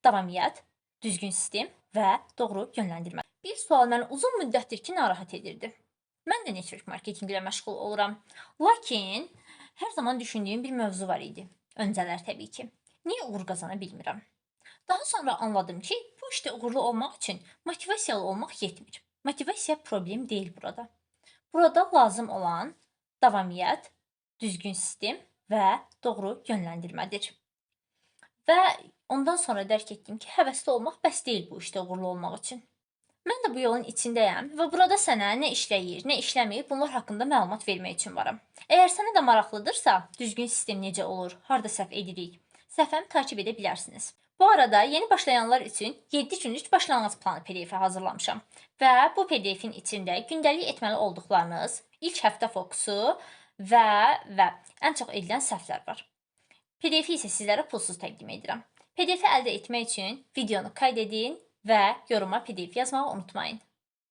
Davamiyyət, düzgün sistem və doğru yönləndirmə. Bir sual məni uzun müddətdir ki, narahat edirdi. Mən də network marketinqlə məşğul oluram. Lakin hər zaman düşündüyüm bir mövzu var idi. Öncələr təbii ki. Niyə uğur qazana bilmirəm? Daha sonra anladım ki, bu işdə uğurlu olmaq üçün motivasiyalı olmaq yetmir. Motivasiya problem deyil burada. Burada lazım olan davamiyyət, düzgün sistem və doğru yönləndirmədir. Və ondan sonra dərk etdim ki, həvəsli olmaq bəs deyil bu işdə uğurlu olmaq üçün. Mən də bu yolun içindəyəm və burada sənə nə işləyir, nə işləmir, bunlar haqqında məlumat vermək üçün varam. Əgər sənə də maraqlıdırsa, düzgün sistem necə olur, harda səhv edirik, səhifəmi takib edə bilərsiniz. Bu arada yeni başlayanlar üçün 7 günlük başlanğıc planı PDF hazırlamışam və bu PDF-in içində gündəlik etməli olduqlarınız, ilk həftə fokusu və ən çox edilən səhvlər var. PDF-i isə sizlərə pulsuz təqdim edirəm. PDF-i əldə etmək üçün videonu qayd edin və yoruma PDF yazmağı unutmayın.